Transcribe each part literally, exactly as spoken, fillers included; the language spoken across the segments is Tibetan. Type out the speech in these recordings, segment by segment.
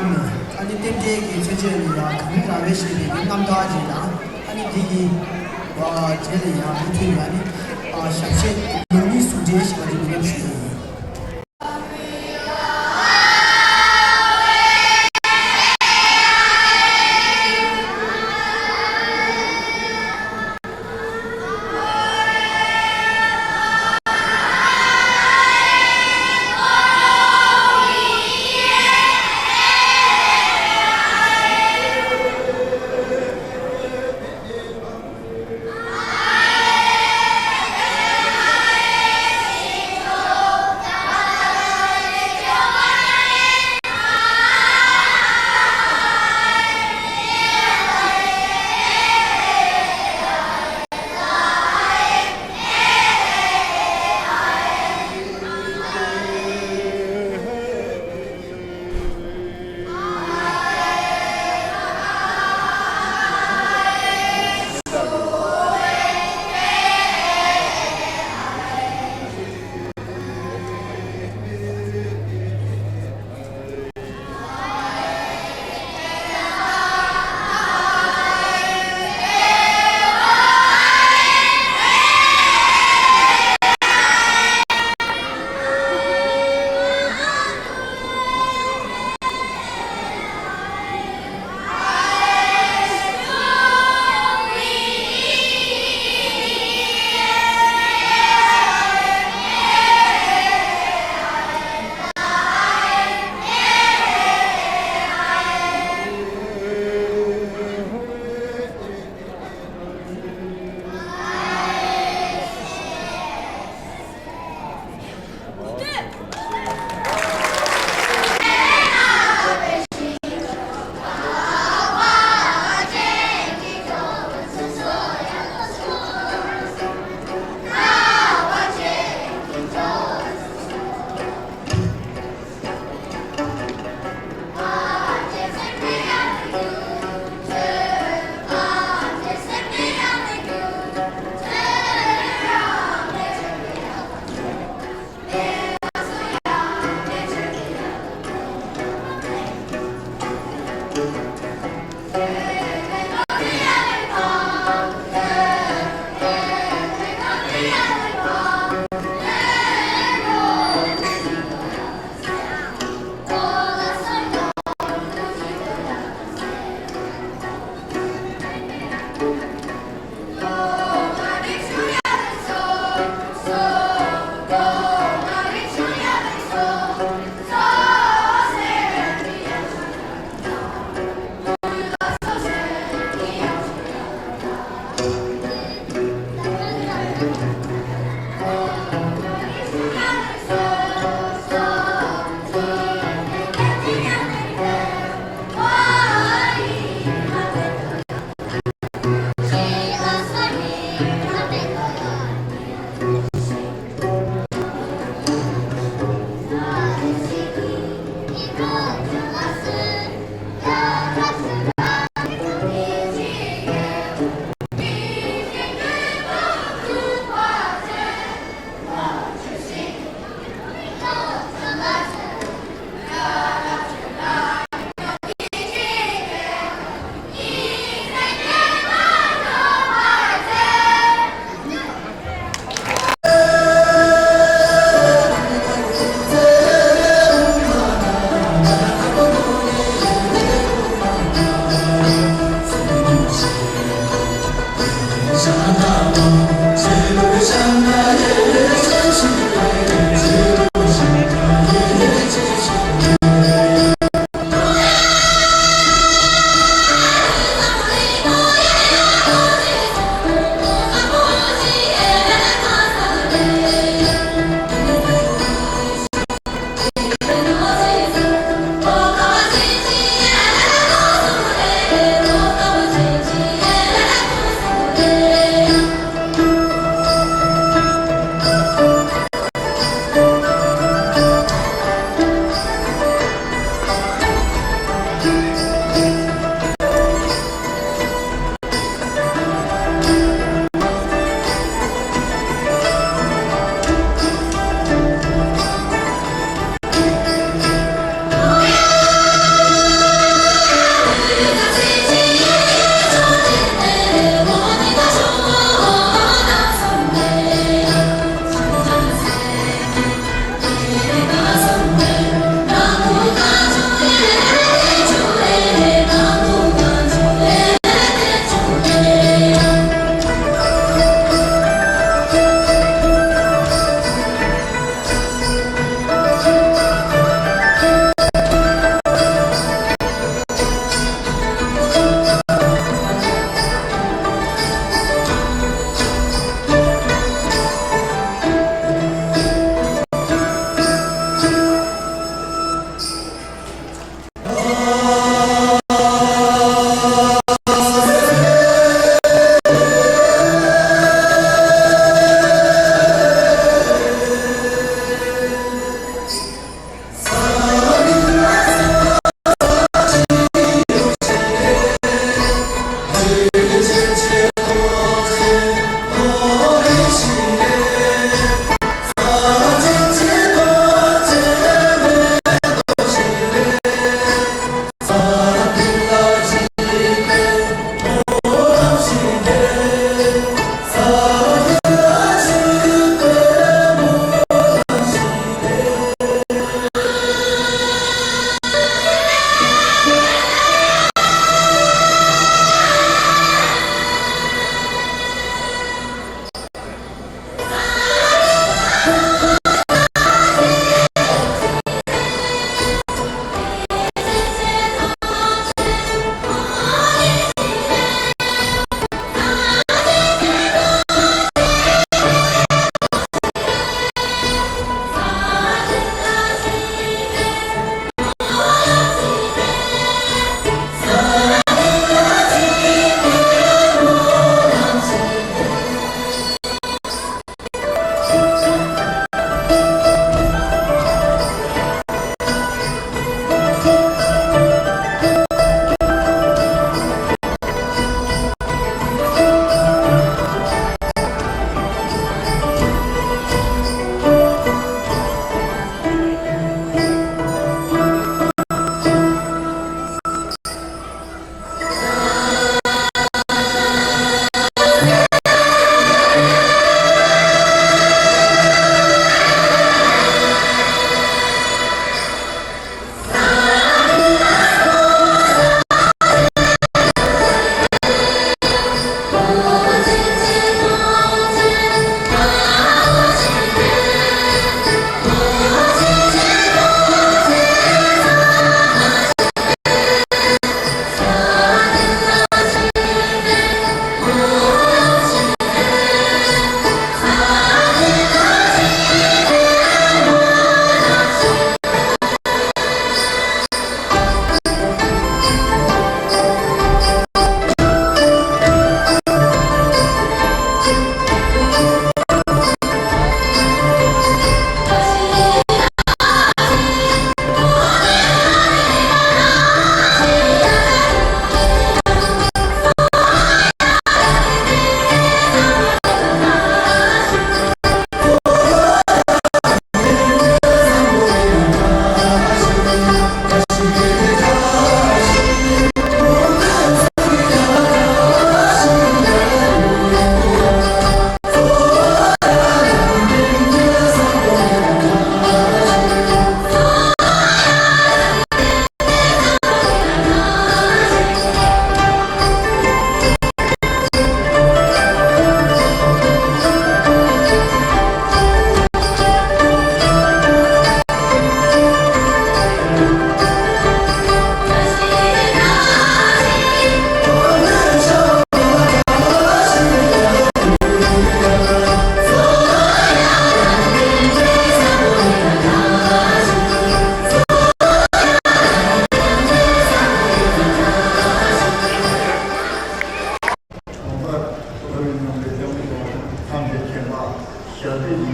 ཨ་ནི་རྟེན་འབྲེལ་གྱི་མཚོན་བྱེད་ལ་ཡང་གངས་རི་ར་བས་བཞེངས་པའི་མི་རྣམ་ཐར་ཅིག་དང་། ཨ་ནི་འདི་ཡི་རྗེས་ལ་ཡང་མུ་མཐུད་ནས་ཨ་ནི་ཞབས་ཕྱི་ལུང་རིགས་ཟུང་འབྲེལ་ཞེས་པ་འདི་འབུལ་ལམ་ཞུ་གི་ཡིན།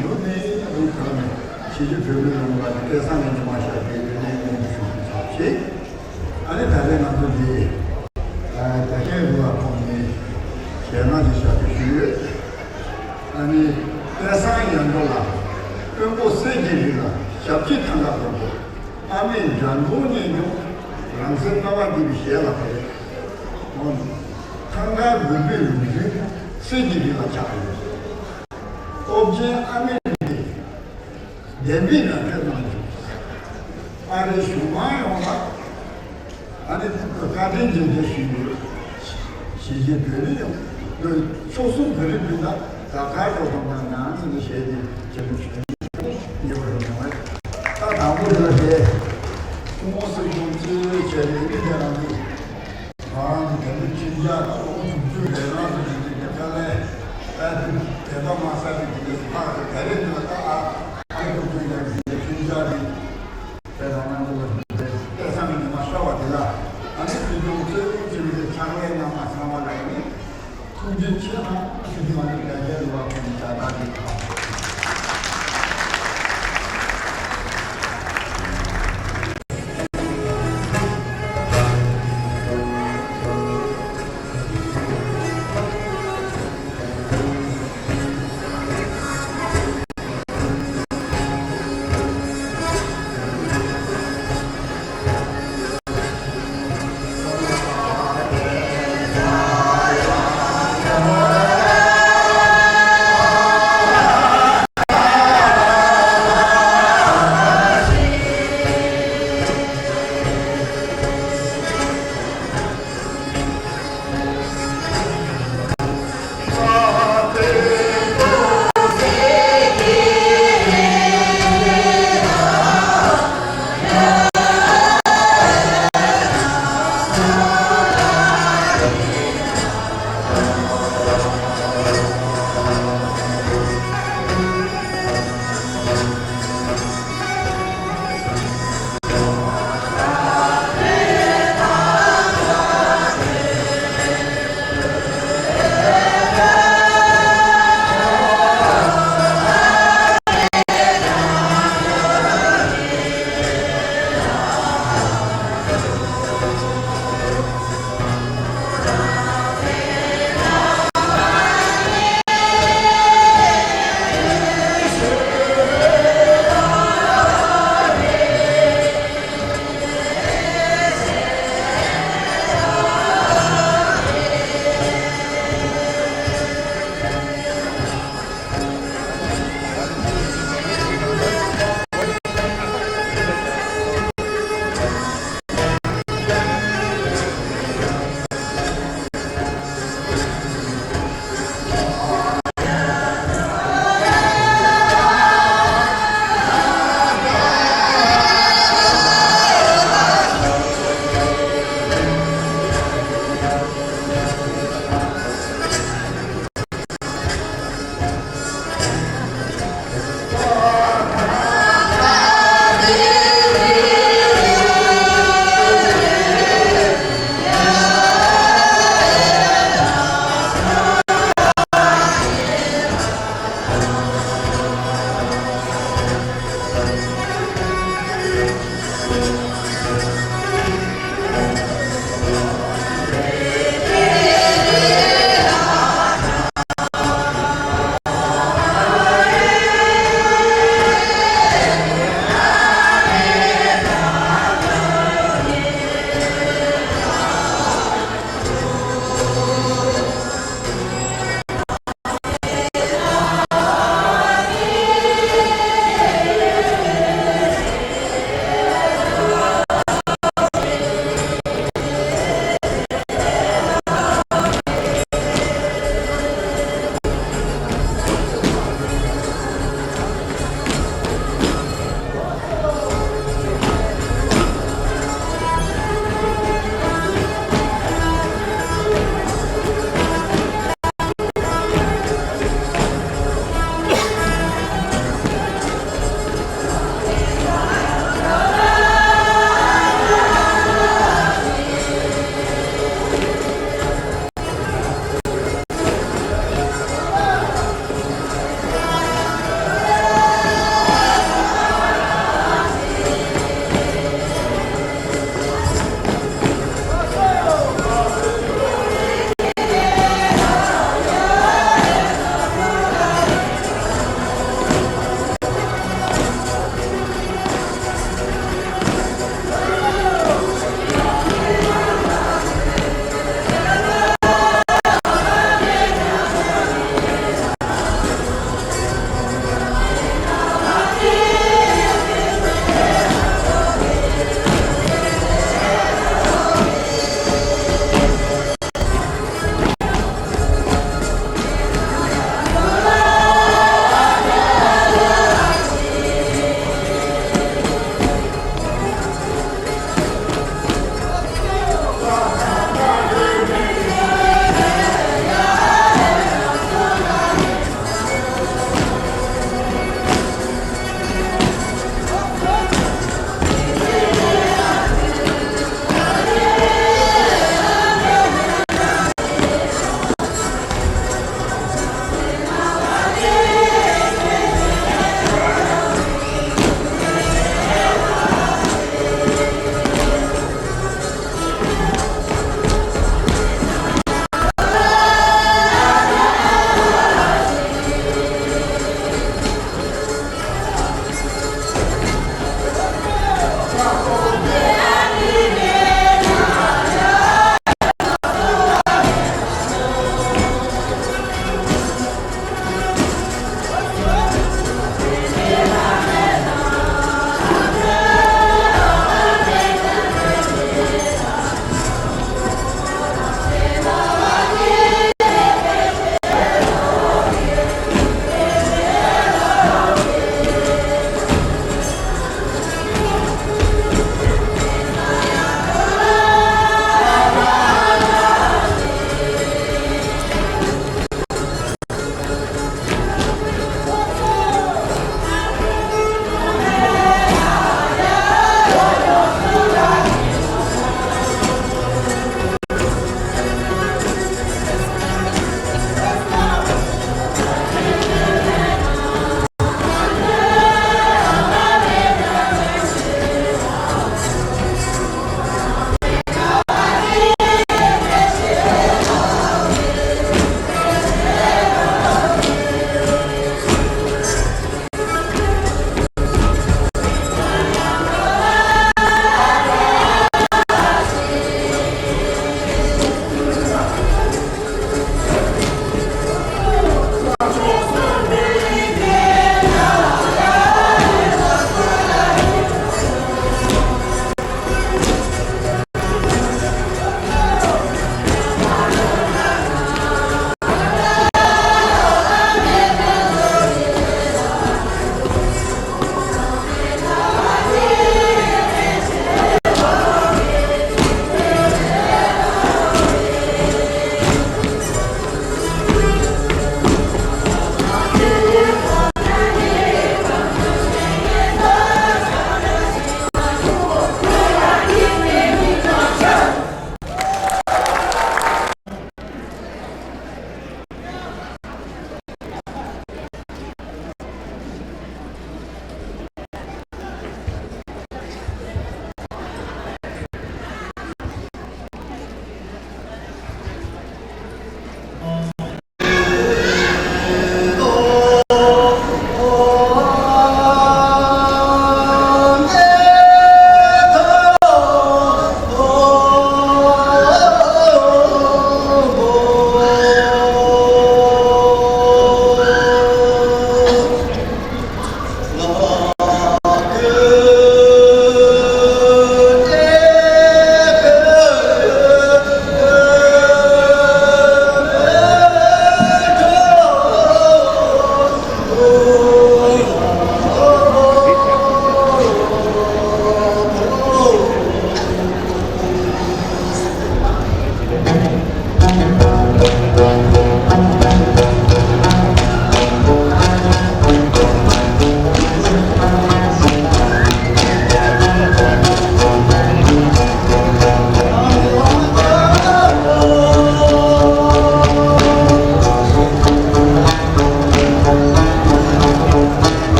ཡུལ་ནས་རུ་ཁག་ནས་གཞིས་བྱེས་བོད་མི་ཡོངས་ལ་སྐལ་བཟང་ངའི་ཉི་མ་ཤར་བའི་ཡོན་གནས་སྙིང་དུ་ཞུ་རྒྱུ་ཚབ་བྱེད། ཨ་ནི་ད་རེས་ང་ཚོ་འདི་རྒྱ་སྐད་རུ་བ་ཁོང་ནས་ཞལ་སྣང་ཞིག་ཞབས་ཕྱི་ཞུས་ཡོད། ཨ་ནི་སྐལ་བཟང་ཡོན་ཏོ་ལ་དཔོན་པོ་གསེར་གྱི་རི་ལ་ཞབས་ཕྱི་ཐང་ག་དགོས་པོ། ཨ་མས་འགྲན་སྡུར་གཉེན་སྐྱོང་རང་སེམས་རྣ་བ་འདི་བའི་གཞས་ལ་ཕེབས། འོ་ན་ཐང་ག་དགོན་པའི་ལུང་རྒྱུན་གསེར་གྱི་རི་ལ་ཆགས་ཡོད། སྟོབས་ཆེན་ཨ་མེ་རི་ཀའི་འདན་མི་ལ་ཕེབས་གནང་བྱུང་། ཨ་རིའི་གཞུང་མང་ཡོངས་ལ་ཨ་ནི་བཀའ་དྲིན་རྗེས་དྲན་ཞུས་ཡོད། གཞིས་བྱེས་བོད་རིགས་ཡོངས་ལ་ཕྱོགས་གསུམ་བོད་རིགས་སྤུན་ཟླ་ག་ག་ཡོད་དམ་ན་ནང་ཚེ་ནས་བཤད་དེ་བྱེད་མི་ཆོག་ཉེ་བར་ཡོང་བ། ད་དང་པོ་རེད་ལ་བཤད། སྐུ་ངོ་སྲིད་སྐྱོང་གཙོས་བྱས་ནས་མི་དེ་རང་གི་ང་རང་གི་དེ་འདྲའི་ཁྲིམས་འཆར་དང་ལོ་ངོ་དྲུག་ཅུ་རེ་ལྔ་ཙམ་ཞིག་གི་དེ་དཀའ་ལས་ཨ་ཏི་དེ་དག་མ་ཟ་བའི་དེ་འདྲའི་ཕག་གི་ག་རེ་འདི་ལ་ད་ཨ་ཨ་ཏི་དྲུག་ཅུ་ཡང་ཞིག་གི་ཁྲིམས་འཆར་དེ་དེ་རང་རང་ཚོ་ལ་ཞུགས་པའི་སྐལ་བཟང་གི་ཉི་མ་ཤར་བ་དེ་ལ་ཨ་ནི་སྲིད་སྐྱོང་གཙོས་ཁྲིམས་ཀྱི་ཕྱག་ལས་གནང་བ་ཚང་མ་ལ་ཡིན། ཐུགས་རྗེ་ཆེ་གནང་། ཐུགས་རྗེ་མ་ལུས་རྒྱ་ཆེ་རུ་བ་ཁོང་ནས་བྱ་དགའ་དེ།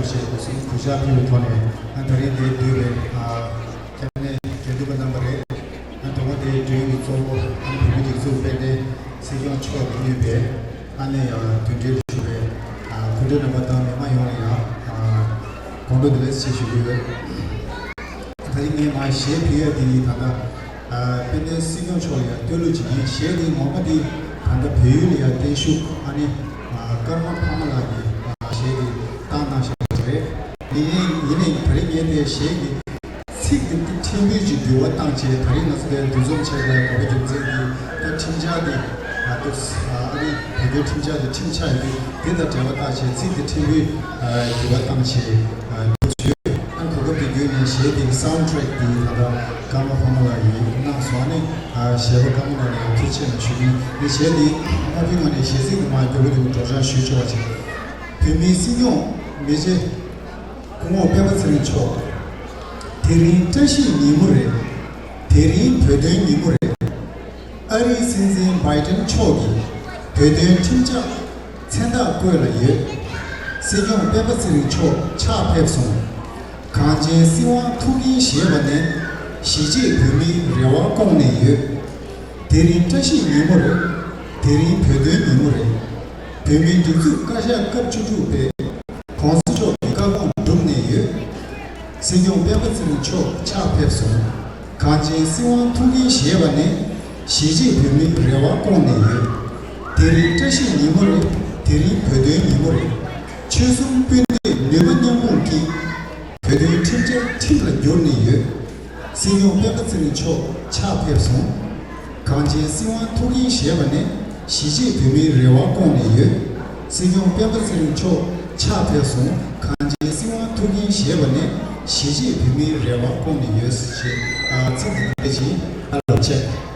བཅས་སྒོ་གསུམ་གུས་ཕྱག་ཕུལ་བའི་ཐོག་ནས་ཨ་ད་རིང་འདིར་འདུས་པའི་ཨ་སྐྱབས་གནས་དགེ་འདུན་པ་རྣམ་པ་རེད། ཨ་དང་པོ་དེའི་མགྲོན་གྱི་གཙོ་བོ་ཨ་བོད་མི་སྒྲིག་འཛུགས་དཔལ་ལྡན་སྲིད་སྐྱོང་མཆོག་གིས་དངོས་པའི་ཨ་ནི་ཡང་མདུན་གྲལ་དུ་བཞུགས་པའི་ཨ་སྐུ་མགྲོན་རྣམ་པ་དང་མི་མང་ཡོངས་ལ་ཡང་ཨ་དགོང་དྲོ་བདེ་ལེགས་ཞེས་ཞུ་གི་ཡོད། ད་རིང་ངས་མར་གཞས་ཕུལ་ཡ་དེ་ཡིན་ད་ལྟ། ཨ་དཔལ་ལྡན་སྲིད་སྐྱོང་མཆོག་ལ་ཡང་བསྟོད་གླུ་ཅིག་ཡིན། གཞས་དེ་ངོ་མ་དེ་ད་ལྟ་བལ་ཡུལ་ལ་ཡང་བརྟན་བཞུགས་ཨ་ནི་ཨ་ཀརྨ་ཕ་མ་ལགས་ཀྱིས་ཨ་གཞས་དེ་བཏང་གནང་བཞག་པ་རེད། ཡིན་ནའི་ཡིན་ནའི་ད་རིང་ངས་དེ་གཞས་ཀྱི་ཚིག་དེ་ཕྲན་བུ་ཅིག་འགྱུར་བ་བཏང་བྱས། ད་རིང་ང་ཚོ་དེ་འདུ་འཛོམས་བྱས་པའི་དགོས་པ་རྒྱུ་མཚན་དེ་ད་ཁྲིམས་འཆར་དེ་ཨ་ཏོག་ཨ་ནི་བོད་སྐད་ཁྲིམས་འཆར་དེ་ཁྲིམས་ཆགས་ཡོད་དུས་དེ་དང་འབྲེལ་བ་བཏང་བྱས་ཚིག་དེ་ཕྲན་བུ་ཨ་འགྱུར་བ་བཏང་བྱས་ཨ་འདུག་བྱས། ཨ་གོ་སྐབས་དེ་བརྒྱུད་ནས་གཞས་དེ་གི་སའུན་ཊི་ཊེག་དེ་ད་ལྟ་ཀརྨ་ཕ་མ་ལགས་ཀྱིས་གནང་སོང་། ཨ་ནི་ཨ་གཞས་པ་ཀརྨ་ལགས་ལ་ཡང་ཐུགས་རྗེ་ཆེ་གནང་ཞུ་གི་ཡིན། དེ་གཞས་དེ་ཨ་ཕའི་ངོས་ནས་གཞས་ཚིག་དེ་མར་མགྱོགས་པོ་ཅིག་སྒྲོག་སྦྱང་ཞུས་ཆོག་པ་བྱས། བོད་མིའི་སྲིད་སྐྱོང་མི་རྗེ་སྐུ་ངོ་སྤེན་པ་ཚེ་རིང་མཆོག་དེ་རིང་བཀྲ་ཤིས་ཉིན་མོ་རེད། དེ་རིང་བོད་དོན་ཉིན་མོ་རེད། ཨ་རིའི་སྲིད་འཛིན་བྷའི་ཏན་མཆོག་གིས་བོད་དོན་ཁྲིམས་འཆར་མཚན་རྟགས་བཀོད་ལ་ཡོད། སྲིད་སྐྱོང་སྤེན་པ་ཚེ་རིང་མཆོག་ཕྱག་ཕེབས་སོང་། གངས་ཅན་སྲིད་དབང་ཐུགས་འགན་བཞེས་པ་ནས་གཞིས་བྱེས་བོད་མིའི་རེ་བ་སྐོང་ནས་ཡོད། དེ་རིང་བཀྲ་ཤིས་ཉིན་མོ་རེད། དེ་རིང་བོད་དོན་ཉིན་མོ་རེད། བོད་མིའི་སྒྲིག་འཛུགས་བཀའ་ཤག་སྐབས་བཅུ་དྲུག་པའི་གོང་ས་མཆོག་གི་བཀའ་དགོངས་གྲུབ་ནས་ཡོད། སྲིད་སྐྱོང་སྤེན་པ་ཚེ་རིང་མཆོག་ཕྱག་ཕེབས་སོང་། གངས་ཅན་སྲིད་དབང་ཐུགས་འགན་བཞེས་པ་ནས་གཞིས་བྱེས་བོད་མིའི་རེ་བ་སྐོང་ནས་ཡོད། དེ་རིང་བཀྲ་ཤིས་ཉིན་མོ་རེད། དེ་རིང་བོད་དོན་ཉིན་མོ་རེད། ཆོལ་གསུམ་སྤུན་ཟླའི་ནུས་པ་མཉམ་སྤུངས་ཀྱིས་བོད་དོན་ཁྲིམས་འཆར་ཁྲིམས་ལ་བསྒྱུར་ནས་ཡོད། སྲིད་སྐྱོང་སྤེན་པ་ཚེ་རིང་མཆོག་ཕྱག་ཕེབས་སོང་། གངས་ཅན་སྲིད་དབང་ཐུགས་འགན་བཞེས་པ་ནས་གཞིས་བྱེས་བོད་མིའི་རེ་བ་སྐོང་ནས་ཡོད། སྲིད་སྐྱོང་སྤེན་པ་ཚེ་རིང་མཆོག་ཕྱག་ཕེབས་སོང་། གངས་ཅན་སྲིད་དབང་ཐུགས་འགན་བཞེས་པ་ནས་གཞིས་བྱེས་བོད་མིའི་རེ་བ་སྐོང་ནས་ཡོད་ཞེས་ཨ་ཚིག་འདི་འདྲ་ཞིག་ཨ་ལོ་བྱས།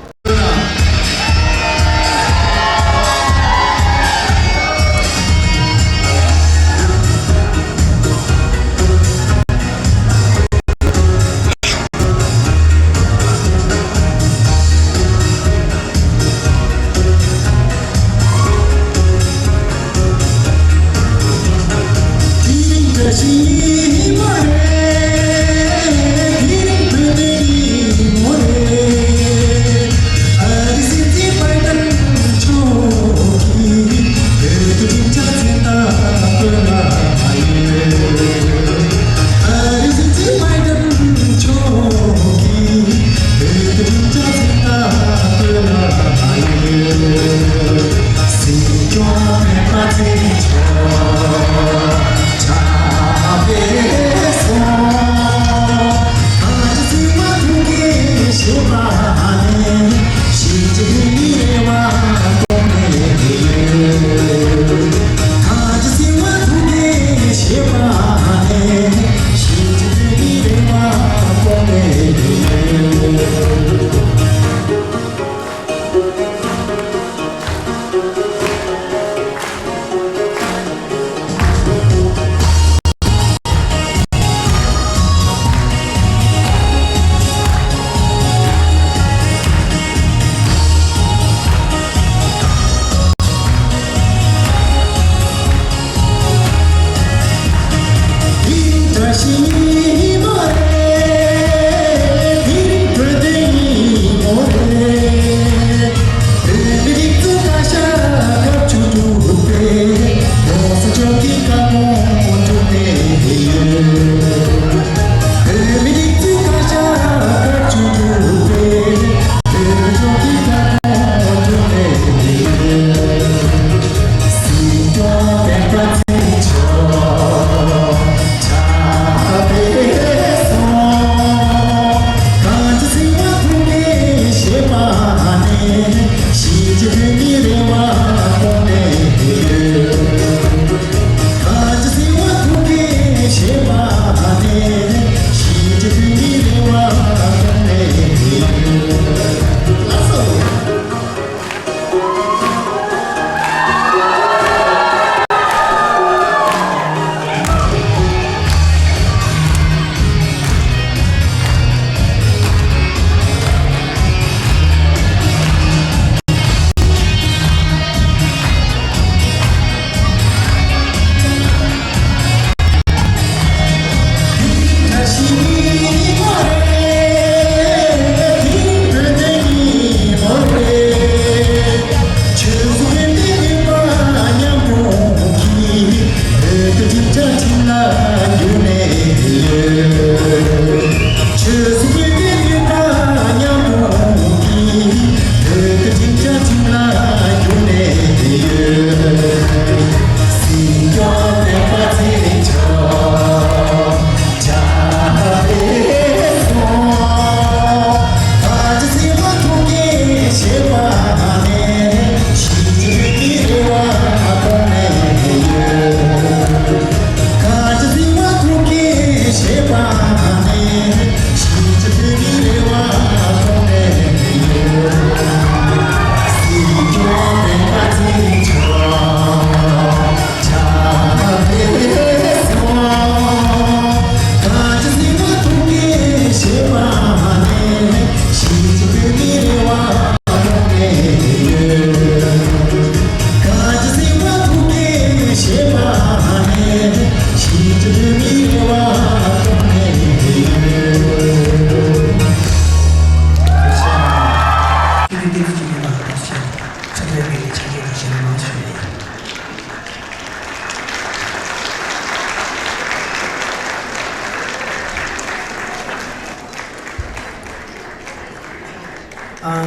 ཨ།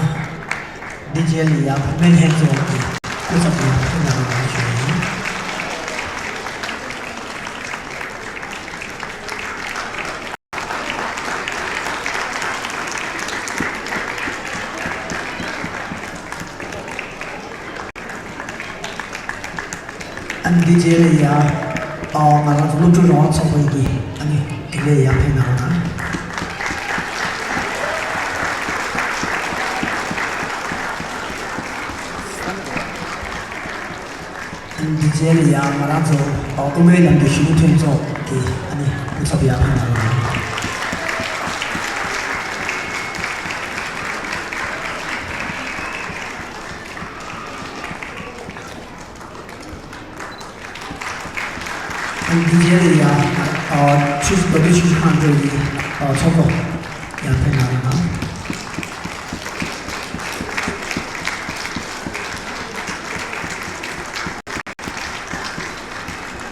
འདི་རྗེས་ལ་ཡ་བུད་མེད་ལྷན་ཚོགས་ཀྱི་སྐུ་ཚབ་ཀྱི་ཕུལ་གནང་རོགས་ཞུ་ཡིན། ཨ་ནི་འདི་རྗེས་ལ་ཡ། ཨ། ང་རང་ཚོ་སློབ་ཕྲུག་རང་དབང་ཚོགས་པའི་གི་ཨ་ནི་དགེ་ལས་ཡར་ཕེབས་གནང་རོགས་གནང་། ཨ་ནི་འདི་རྗེས་ལ་ཡ་ང་རང་ཚོ་ཨ་དབུ་མའི་ལམ་གྱི་གཞོན་ནུ་མཐུན་ཚོགས་ཀྱི་ཨ་ནི་སྐུ་ཚབ་ཡར་ཕེབས་གནང་རོགས་གནང་། ཨ་ནི་འདི་རྗེས་ལ་ཡ། ཨ། ཆུ་བོད་ཀྱི་ཆུ་བཞི་སྒང་དྲུག་གི་ཨ་ཚོགས་གཙོ་ཡར་ཕེབས་གནང་རོགས་གནང་།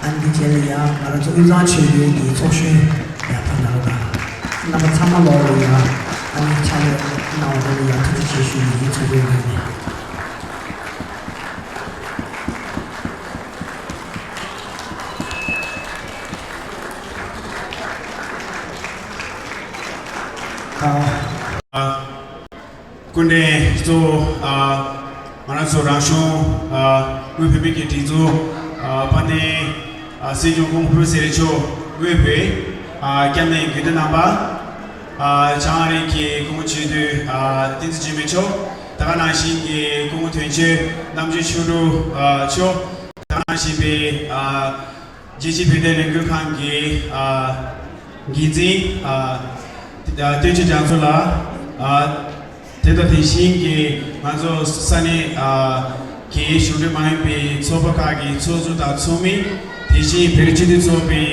ཨ་ནི་འདི་རྗེས་ལ་ཡ་ང་རང་ཚོ་དབུས་གཙང་ཆོལ་ཁའི་གི་ཚོགས་གཞོན་ཡར་ཕེབས་གནང་རོགས་གནང་། རྣམ་པ་ཚང་མ་ལོག་ལ་ཡ་ཨ་ནི་ཕྱག་ལས་གནང་བ་དེ་ལ་ཡ་ཐུགས་རྗེ་ཆེ་ཞུ་ཡི་ཡིན། ཚོགས་གཙོའི་ངོས་ནས། ཨ། སྐུ་མགྲོན་གཙོ་བོ། ཨ། ང་རང་ཚོ་རང་གཞུང་། ཨ། དབུས་བོད་མིའི་སྒྲིག་འཛུགས། ཨ། དཔལ་ལྡན། ཨ། སྲིད་སྐྱོང་སྐུ་ངོ་བུ་ལོན་སེང་གེ་མཆོག་དབུས་པའི། ཨ། སྐྱབས་གནས་དགེ་འདུན་རྣམ་པ། ཨ། བྱང་ཨ་རི་གི་སྐུ་ངོ་སྤྱི་འཐུས། ཨ། བསྟན་འཛིན་འཇིགས་མེད་མཆོག་ད་ག་ནང་བཞིན་གྱི་སྐུ་ངོ་དོན་གཅོད་རྣམ་རྒྱལ་ཆོས་སྒྲོན། ཨ། མཆོག་ད་ག་ནང་བཞིན་པའི། ཨ། རྒྱལ་སྤྱིའི་བོད་དོན་ལས་འགུལ་ཁང་གི། ཨ། འགན་འཛིན། ཨ། བསྟན་ཆོས་རྒྱ་མཚོ་ལགས། ཨ། དེ་དང་དེ་བཞིན་གྱི་ང་ཚོ་ས་གནས། ཨ། གི་གཞུང་འབྲེལ་མ་ཡིན་པའི་ཚོགས་པ་ཁག་གི་ཚོགས་གཙོ་དང་ཚོགས་མི། དེ་བཞིན་བོད་རིགས་སྤྱི་མཐུན་ཚོགས་པའི་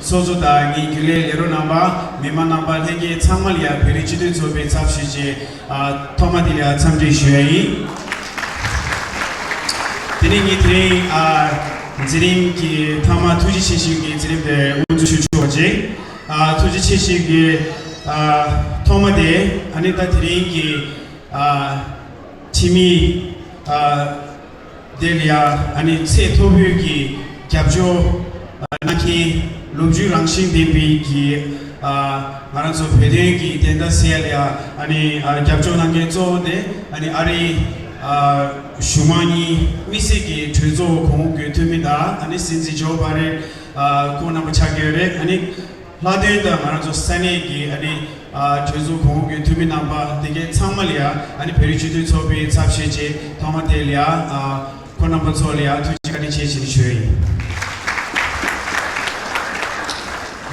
ཚོགས་གཙོ་དང་ངའི་རྒྱུན་ལས་ལས་རོགས་རྣམ་པ། མི་མང་རྣམ་པ། ལྷན་རྒྱས་ཚང་མ་ལ་ཡང་བོད་རིགས་སྤྱི་མཐུན་ཚོགས་པའི་ཚབ་ཞུས་བྱས། ཨ། ཐོག་མ་དེ་ལ་ཡང་འཚམས་འདྲི་ཞུ་ཡ་ཡིན། དེ་ནས་ངས་དེ་རིང་། ཨ། མཛད་རིམ་གྱི་མཐའ་མ་ཐུགས་རྗེ་ཆེ་ཞུ་གི་མཛད་རིམ་དེ་དབུ་འཛུགས་ཞུ་ཆོག་པ་བྱས། ཨ། ཐུགས་རྗེ་ཆེ་ཞུ་གི། ཨ། ཐོག་མ་དེ་ཨ་ནི་ད་དེ་རིང་གི། ཨ། འཐུས་མི། ཨ། དེ་ལ་ཡ་ཨ་ནི་ཚད་མཐོ་པོའི་གི་རྒྱབ་སྐྱོར། ཨ། གནང་མཁན། ལོ་རྒྱུས་རང་བཞིན་ལྡན་པའི་གི། ཨ། ང་རང་ཚོ་བོད་དོན་གི་བདེན་མཐའ་གསལ་ཡ་ལ་ཡ་ཨ་ནི། ཨ། རྒྱབ་སྐྱོར་གནང་མཁན་གཙོ་བོ་དེ་ཨ་ནི་ཨ་རིའི། ཨ། གཞུང་མང་གཉིས་དམིགས་བསལ་གྱི་གྲོས་ཚོགས་གོང་འོག་གི་འཐུས་མི་དང་ཨ་ནི་སྲིད་འཛིན་ཇོ་བྷའི་ཌེན། ཨ། ཁོང་རྣམ་པ་ཆགས་ཀྱི་ཡོད་རེད། ཨ་ནི། ལྷག་དོན་དུ་ང་རང་ཚོ་ས་གནས་ཀྱི་ཨ་ནི། ཨ། གྲོས་ཚོགས་གོང་འོག་གི་འཐུས་མི་རྣམ་པ་དེ་གའི་ཚང་མ་ལ་ཡ་ཨ་ནི་བོད་རིགས་སྤྱི་མཐུན་ཚོགས་པའི་ཚབ་ཞུས་བྱས་ཐོག་མ་དེ་ལ་ཡ། ཨ། ཁོང་རྣམ་པ་ཚོ་ལ་ཡ་ཐུགས་རྗེ་བཀའ་དྲིན་ཆེ་ཞེས་ཞུ་ཡ་ཡིན།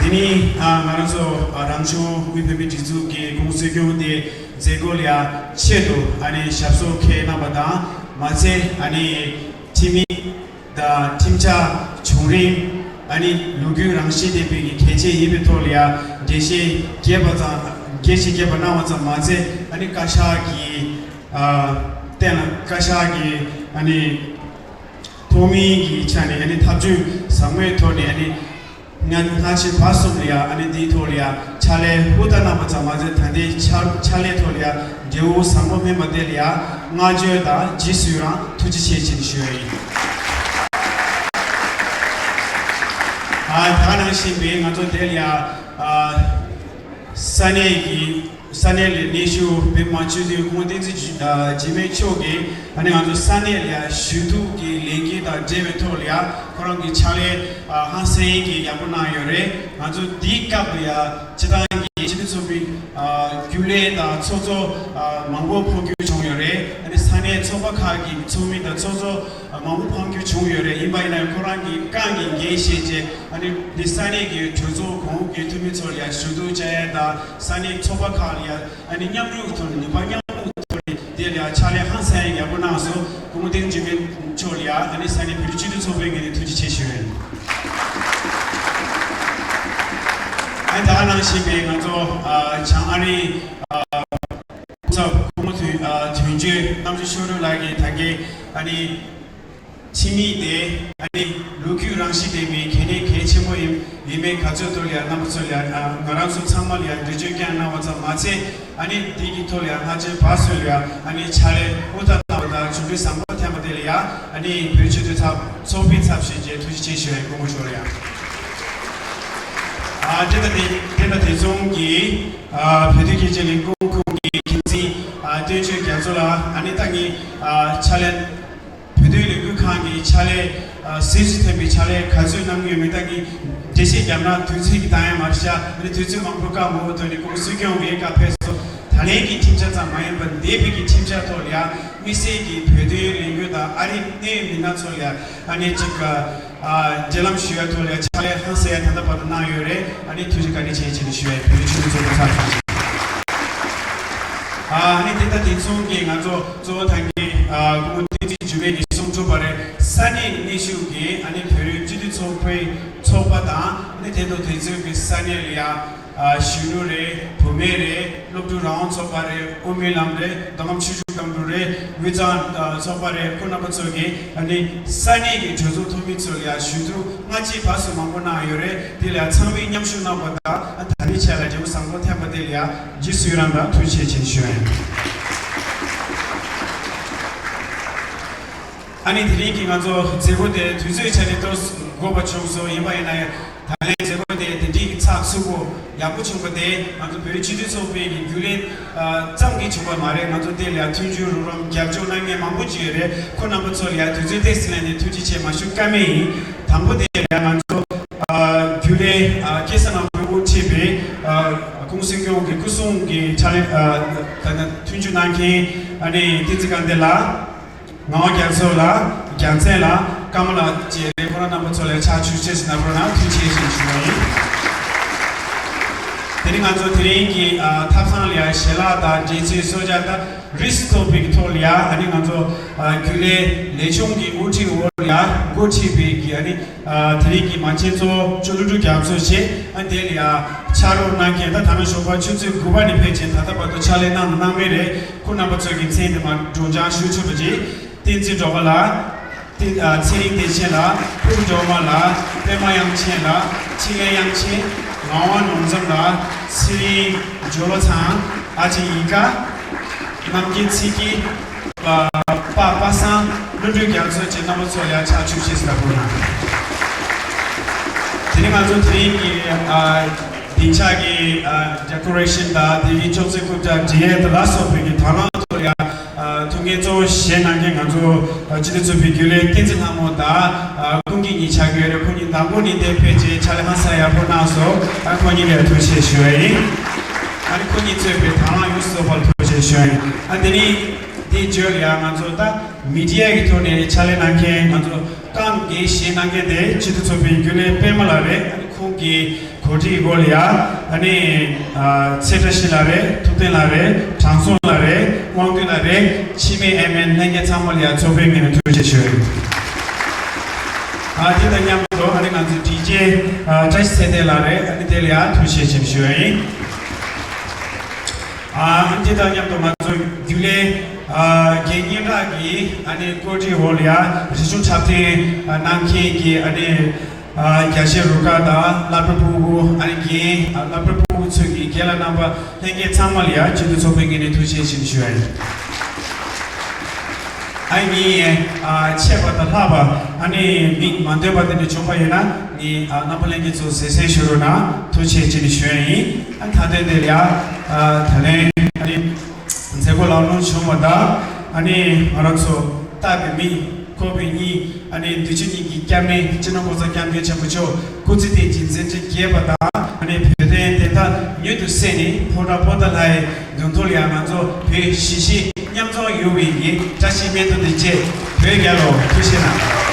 དེ་ནས། ཨ། ང་རང་ཚོ། ཨ། རང་གཞུང་དབུས་བོད་མིའི་སྒྲིག་འཛུགས་ཀྱི་སྐུ་ངོ་སྲིད་སྐྱོང་དེ་མཛད་སྒོ་ལ་ཡ་ཆེད་དུ་ཨ་ནི་ཞབས་སོར་འཁོད་གནང་བ་དང་མ་ཚད་ཨ་ནི་འཐུས་མི། དང་ཁྲིམས་འཆར། བྱུང་རིམ། ཨ་ནི་ལོ་རྒྱུས་རང་བཞིན་ལྡན་པའི་གལ་ཆེ་ཡིན་པའི་ཐོག་ལ་ཡང་འགྲེལ་བཤད་རྒྱས་པ་ཙམ། འགྲེལ་བཤད་རྒྱས་པ་གནང་བ་ཙམ་མ་ཟད། ཨ་ནི་བཀའ་ཤག་གི། ཨ། སྟེང་ལ་བཀའ་ཤག་གི་ཨ་ནི་ཐོག་མའི་གི་ཆ་ནས་ཨ་ནི་ཐབས་ཇུས་ཟབ་མོའི་ཐོག་ནས་ཨ་ནི། སྔ་སྔ་ཕྱི་བར་གསུམ་ལ་ཡང་ཨ་ནི་འདིའི་ཐོག་ལ་ཡང་ཕྱག་ལས་ཧུར་ཐག་གནང་བ་ཙམ་མ་ཟད། ད་ལྟའི་ཕྱག་ཕྱག་ལས་ཐོག་ལ་ཡང་འབྲས་བུ་བཟང་པོ་སྨིན་པ་དེ་ལ་ཡང་བསྔགས་བརྗོད་དང་རྗེས་སུ་ཡི་རང་ཐུགས་རྗེ་ཆེ་ཞེས་ཞུ་ཡ་ཡིན། ཨ། ད་ག་ནང་བཞིན་པའི་ང་ཚོ་དེ་ལ་ཡང་། ཨ། ས་གནས་ཀྱི། ས་གནས་ལ་གནས་བཞུགས་བོད་མི་མང་སྤྱི་འཐུས་སྐུ་ངོ་བསྟན་འཛིན་འཇིགས་མེད་མཆོག་གིས་ཨ་ནི་ང་ཚོ་ས་གནས་ལ་ཡང་ཞུ་གཏུག་གི་ལས་འགུལ་དང་འབྲེལ་བའི་ཐོག་ལ་ཡང་ཁོ་རང་གི་ཕྱག་ལས། ཨ། ཧང་སང་གི་ཡག་པོ་གནང་ཡོད་རེད། ང་ཚོ་འདིའི་སྐབས་ལ་ཡང་སྤྱི་བཏང་གི་སྤྱི་འཐུས་ཚོགས་པའི། ཨ། རྒྱུན་ལས་དང་ཚོགས་གཙོ། ཨ། མང་པོ་འཕོ་འགྱུར་བྱུང་ཡོད་རེད། ཨ་ནི་ས་གནས་ཚོགས་པ་ཁག་གི་ཚོགས་མི་དང་ཚོགས་གཙོ། ཨ། མང་པོ་འཕོ་འགྱུར་བྱུང་ཡོད་རེད། ཡིན་པ་ཡིན་ན་ཁོ་རང་གི་རྐང་གི་འགན་བཞེས་བྱས། ཨ་ནི་འདི་ས་གནས་ཀྱི་གྲོས་ཚོགས་གོང་འོག་གི་འཐུས་མི་ཚོ་ལ་ཡང་ཞུ་གཏུག་བྱ་ཡ་དང་། ས་གནས་ཚོགས་པ་ཁག་ལ་ཡང་ཨ་ནི་མཉམ་རུབ་ཐོག་ནས། ནུས་པ་མཉམ་རུབ་ཐོག་ནས་དེ་ལ་ཡང་ཕྱག་ལས་ཧང་སང་ཡག་པོ་གནང་སོང་། སྐུ་ངོ་བསྟན་འཛིན་འཇིགས་མེད་མཆོག་ལ་ཡང་ཨ་ནི་ས་གནས་བོད་རིགས་སྤྱི་འཐུས་ཚོགས་པའི་ངོས་ནས་ཐུགས་རྗེ་ཆེ་ཞུ་ཡ་ཡིན། ཨ་ནི་ད་ག་ནང་བཞིན་པའི་ང་ཚོ། ཨ། བྱང་ཨ་རིའི། ཨ། སྐུ་ཚབ་སྐུ་ངོ་དོན། ཨ། དོན་གཅོད་རྣམ་རྒྱལ་ཆོས་སྒྲོན་ལགས་ཀྱིས་ད་གིན་ཨ་ནི། འཐུས་མི་དེ་ཨ་ནི་ལོ་རྒྱུས་རང་བཞིན་ལྡན་པའི་གལ་གནད་གལ་ཆེན་པོ་ཡིན། ཡིན་མིན་ག་ཚོད་ཐོག་ལ་ཡང་རྣམ་པ་ཚོ་ལ་ཡང་ང་རང་ཚོ་ཚང་མ་ལ་ཡང་འགྲེལ་བརྗོད་བསྐྱངས་གནང་བ་ཙམ་མ་ཚད། ཨ་ནི་འདི་གི་ཐོག་ལ་ཡང་ལྷ་ཆེན་བ་སོ་ལ་ཡང་ཨ་ནི་ཕྱག་ལས་ཨུ་ཐག་གནང་བ་དང་གྲུབ་འབྲས་བཟང་པོ་ཐོན་པ་དེ་ལ་ཡང་ཨ་ནི་བོད་རིགས་སྤྱི་མཐུན་ཚོགས་པའི་ཚབ་བྱས་རྗེས་ཐུགས་རྗེ་ཆེ་ཞུ་བའི་སྐུ་ངོ་ཞུ་བ་ཡང་། ཨ་དེ་དང་དེ་དེ་དང་དེ་མཚུངས་ཀྱི་ཨ་བོད་དོན་རྒྱལ་གཅེས་ལས་ཁུངས་ཁུངས་ཀྱི་འགན་འཛིན་ཨ་བསྟན་ཆོས་རྒྱ་མཚོ་ལ་ཨ་ནི་ད་ངས་ཨ་ཕྱག་ལས། བོད་དོན་ལས་འགུལ་ཁང་གི་ཕྱག་ལས། ཨ་སྲིད་ཇུས་ཐོན་པའི་ཕྱག་ལས་ག་ཚོད་གནང་གི་ཡོད་མེད་ད་གི་འགྲེལ་བཤད་བརྒྱབ་ན་དུས་ཚོད་ཀྱི་གཏན་ཡ་མ་རེད་ཤག་ཨ་ནི་དུས་ཚོད་མང་པོ་བཀག་མ་འོས་ཐོག་ནས་ཁོང་སྲིད་སྐྱོང་བའི་བཀའ་ཕེབས་སོ། ད་ལན་གྱི་ཁྲིམས་འཆར་ཙམ་མ་ཡིན་པར་འདས་པའི་གི་ཁྲིམས་འཆར་ཐོག་ལ་ཡང་དམིགས་བསལ་གྱི་བོད་དོན་ལས་འགུལ་དང་ཨ་རིའི་གནད་ཡོད་མི་སྣ་ཚོ་ལ་ཡང་ཨ་ནི་གཅིག་ཨ་འབྲེལ་ལམ་ཞུ་ཡ་ཐོག་ལ་ཡང་ཕྱག་ལས་ཧང་སང་ཡ་ད་ལྟ་བར་དུ་གནང་ཡོད་རེད། ཨ་ནི་ཐུགས་རྗེ་བཀའ་དྲིན་ཆེ་ཞེས་ནས་ཞུ་ཡ་བོད་རིགས་ཆོས་ལུགས་ཚོགས་པ་ཚབ་ཞུ། ཨ་ནི་དེ་ལྟ་དེ་མཚུངས་ཀྱི་ང་ཚོ་གཙོ་བོ་ཐང་གི་ཨ་སྐུ་ངོ་བསྟན་འཛིན་འཇུ་མེད་ཀྱིས་གསུངས་གྲུབ་པ་རེད། ས་གནས་གནས་བཞུགས་ཀྱི་ཨ་ནི་བོད་རིགས་སྤྱི་མཐུན་ཚོགས་པའི་ཚོགས་པ་དང་ཨ་ནི་དེ་དང་དེ་མཚུངས་ཀྱི་ས་གནས་ལ་ཡ་ཨ་གཞོན་ནུ་རེད། བུད་མེད་རེད། སློབ་ཕྲུག་རང་དབང་ཚོགས་པ་རེད། དབུ་མའི་ལམ་རེད། མདོ་ཁམས་ཆུ་བཞི་སྒང་དྲུག་རེད། དབུས་གཙང་ཨ་ཚོགས་པ་རེད། ཁོང་རྣམ་པ་ཚོ་གིས་ཨ་ནི་ས་གནས་ཀྱི་གྲོས་ཚོགས་ཚོགས་མི་ཚོ་ལ་ཡ་ཞུ་གཏུག་སྔ་ཕྱི་བར་གསུམ་མང་པོ་གནང་ཡོད་རེད། དེ་ལ་ཚང་མས་མཉམ་ཞུགས་གནང་བ་དང་ད་རེས་ཆ་ལ་འབྲས་བུ་བཟང་པོ་ཐོན་པ་དེ་ལ་ཡང་རྗེས་སུ་ཡི་རང་དང་ཐུགས་རྗེ་ཆེ་ཞུ་ཡ་ཡིན། ཨ་ནི་དེ་རིང་གི་ང་ཚོ་མཛད་སྒོ་དེ་དུས་ཚོད་ཆ་ནས་ཏོག་ཙམ་འགོར་བ་བྱུང་སོང་། ཡིན་པ་ཡིན་ན་ཡང་ད་ལན་མཛད་སྒོ་དེ་དེ་འདྲའི་ཚགས་ཚུད་པོ་ཡག་པོ་བྱུང་བ་དེ་ང་ཚོ་བོད་རིགས་སྤྱི་མཐུན་ཚོགས་པའི་གི་རྒྱུན་ལས་ཙམ་གྱིས་བྱུང་བ་མ་རེད། ང་ཚོ་དེ་ལ་ཡང་མཐུན་འགྱུར་རོགས་རམ་རྒྱབ་སྐྱོར་གནང་མཁན་མང་པོ་ཅིག་ཡོད་རེད། ཁོང་རྣམ་པ་ཚོ་ལ་ཡང་དུས་ཚོད་ཏོག་ཙམ་ལེན་ནས་ཐུགས་རྗེ་ཆེ་མ་ཞུ་ཀ་མེད་ཡིན། དང་པོ་དེ་ལ་ཡང་ང་ཚོ་རྒྱུན་ལས་སྐལ་བཟང་ལགས་དབུ་ཁྲིད་པའི་ཁོང་སྲིད་སྐྱོང་གི་སྐུ་སྲུང་གི་ཕྱག་ལས་ད་ལྟ་མཐུན་འགྱུར་གནང་མཁན་ཨ་ནི་བསྟན་འཛིན་དཀར་ལྡན་ལགས། ངག་དབང་རྒྱ་མཚོ་ལགས། རྒྱལ་མཚན་ལགས། ཀརྨ་ལགས་བཅས་རེད། ཁོང་རྣམ་པ་ཚོ་ལ་ཕྱག་ཕྱིད་ཆེ་ཞུ་ན་པོ་ན་ཐུགས་རྗེ་ཆེ་ཞུ་བ་ཡིན། དེ་ནི་ང་ཚོ་དེ་རིང་གི་ཨ་ཐབ་ཚང་ལ་ཡ་ཞལ་ལག་དང་འབྲས་སིལ་གསོལ་ཇ་དང་རིས་སུ་གཏོགས་པའི་ཐོག་ལ་ཡ་ཨ་ནི་ང་ཚོ་ཨ་རྒྱུན་ལས་ལས་ཆུང་གི་དབུ་ཁྲིད་འོག་ལ་ཡ་འགོ་ཁྲིད་པའི་གི་ཨ་ནི་ཨ་དེ་རིང་གི་མ་ཆེན་གཙོ་བོ་ཅོ་ཀླུ་སྒྲུབ་རྒྱ་མཚོ་བཅས་ཨ་དེ་ལ་ཡ་ཕྱག་རོགས་གནང་མཁན་ད་ད་ནང་ཞོགས་པ་ཆུ་ཚོད་དགུ་པ་ནས་ཕེབས་ཆེན་ད་ལྟ་བར་དུ་ཕྱག་ལས་གནང་དང་གནང་མུས་རེད། ཁོང་རྣམ་པ་ཚོ་གི་མཚན་དེ་མ་སྒྲོག་སྦྱང་ཞུ་ཆོག་པ་རེད། བསྟན་འཛིན་སྒྲོལ་དཀར་ལགས། བསྟན་ཨ་ཚེ་རིང་བདེ་ཆེན་ལགས། ཕུར་སྒྲོལ་མ་ལགས། པད་མ་དབྱངས་ཅན་ལགས། འཆི་མེད་དབྱངས་ཅན། ངག་དབང་ནོར་འཛོམས་ལགས། ཚེ་རིང་ཇོ་ལོ་ཚང་། ཨ་ཅེ་ཡིད་དགའ། རྣམ་རྒྱལ་ཚེ་སྐྱིད། པ་པ་པ་སངས། ཀླུ་སྒྲུབ་རྒྱ་མཚོ་བཅས་རྣམ་པ་ཚོ་ལ་ཡང་ཕྱག་ཕྱིད་ཆེ་ཞུ་ན་པོ་ན། དེ་ནི་ང་ཚོ་དེ་རིང་གི་ཨ་སྡིངས་ཆ་གི་ཨ་ཌེ་ཀོ་རེ་ཤན་དང་དེ་གི་ཅོག་ཙེ་རྐུབ་བཀྱག་སྒྲིག་ཡས་དང་ལ་སོགས་པའི་གི་དང་བླངས་ཐོག་ལ་ཡང་ཨ་ཐུགས་འགན་གཙོ་བོ་བཞེས་གནང་མཁན་ང་ཚོ་ཨ་སྤྱི་འཐུས་ཚོགས་པའི་རྒྱུན་ལས་བསྟན་འཛིན་ལྷ་མོ་དང་ཨ་ཀུན་གྱིས་ཉིན་ཆགས་ཀྱི་ཡོད་རེད། ཁོང་གཉིས་དང་པོ་ནས་འདིར་ཕེབས་རྗེས་ཕྱག་ལས་ཧང་སང་ཡག་པོ་གནང་སོང་། ཨ་ཁོང་གཉིས་ལ་ཐུགས་རྗེ་ཆེ་ཞུ་བ་ཡིན། ཨ་ནི་ཁོང་གཉིས་གཙོས་པའི་དང་བླངས་ཡོངས་སུ་རྫོགས་པར་ཐུགས་རྗེ་ཆེ་ཞུ་བ་ཡིན། ཨ་དེ་ནི་དེའི་རྗེས་ལ་ཡང་ང་ཚོ་ད་མི་ཌི་ཡ་གི་ཐོག་ནས་ཕྱག་ལས་གནང་མཁན་ང་ཚོ་རྐང་འགན་བཞེས་གནང་མཁན་དེ་སྤྱི་འཐུས་ཚོགས་པའི་རྒྱུན་ལས་པད་མ་ལགས་རེད། ཨ་ནི་ཁོང་གི་གོ་སྒྲིག་འོག་ལ་ཡ་ཨ་ནི་ཨ་ཚེ་བཀྲ་ཤིས་ལགས་རེད། ཐུབ་བསྟན་ལགས་རེད། དྲང་སྲོང་ལགས་རེད། དབང་འདུས་ལགས་རེད། འཆི་མེད་ཨེ་མན་ལྷན་རྒྱས་ཚང་མ་ལ་ཡ་ཚོགས་པའི་ངོས་ནས་ཐུགས་རྗེ་ཆེ་ཞུ། ཨ་དེ་དང་མཉམ་དུ་ཨ་ནི་ང་ཚོའི་ཌི་ཇེ་ཨ་བཀྲ་ཤིས་ཚེ་བརྟན་ལགས་རེད། ཨ་ནི་དེ་ལ་ཡ་ཐུགས་རྗེ་ཆེ་ཞུ་ཡ་ཡིན། ཨ་དེ་དང་མཉམ་དུ་ང་ཚོ་རྒྱུན་ལས་ཨ་རྒན་སྙན་གྲགས་ཀྱིས་ཨ་ནི་བཀོད་སྒྲིག་འོག་ལ་ཡ་རིག་གཞུང་འཁྲབ་སྟོན་ཨ་གནང་མཁན་གྱི་ཨ་ནི་ཨ་རྒྱ་ཆེ་རུ་ཁག་དང་སློབ་གྲྭ་ཕྲུ་གུ་ཨ་ནི་རྒན་ཨ་སློབ་གྲྭ་ཕྲུ་གུ་ཚོས་ཀྱི་རྒན་ལགས་རྣམ་པ་ལྷན་རྒྱས་ཚང་མ་ལ་ཡ་སྤྱི་འཐུས་ཚོགས་པའི་ངོས་ནས་ཐུགས་རྗེ་ཆེ་ཞུ་ཡ་ཡིན། ཨ་ནི་ཨ་ཆད་པ་དང་ལྷག་པ་ཨ་ནི་མིག་མ་འདོད་པ་དེ་འདྲ་བྱུང་བ་ཡིན་ན་ནི་ཨ་རྣམ་པ་ལྷན་རྒྱས་ཚོ་ཟས་གསན་ཞུ་རོགས་གནང་། ཐུགས་རྗེ་ཆེ་ཞུ་ཡ་ཡིན། ཨ་མཐའ་དོན་དེ་ལ་ཡ་ཨ་ད་ལན་ཨ་ནི་མཛད་སྒོ་ལམ་ལྷོང་བྱུང་བ་དང་ཨ་ནི་ང་རང་ཚོ་ལྟ་བའི་མིག་གོ་བའི་སྙིང་ཨ་ནི་འདི་ཕྱི་གཉིས་ཀྱི་སྐྱབས་གནས་སྤྱི་ནོར་གོང་ས་སྐྱབས་མགོན་ཆེན་པོ་མཆོག་སྐུ་ཚེ་བརྟན་ཅིང་མཛད་འཕྲིན་རྒྱས་པ་དང་ཨ་ནི་བོད་དོན་བདེན་མཐའ་མྱུར་དུ་གསལ་ནས་ཕོ་བྲང་པོ་ཏཱ་ལའི་མདུན་ཐོག་ལ་ཡང་ང་ཚོ་བོད་གཞིས་བྱེས་མཉམ་འཛོམས་ཡོང་བའི་གི་བཀྲ་ཤིས་སྨོན་འདུན་དང་བཅས་བོད་རྒྱལ་ལོ། ཐུགས་རྗེ་གནང་།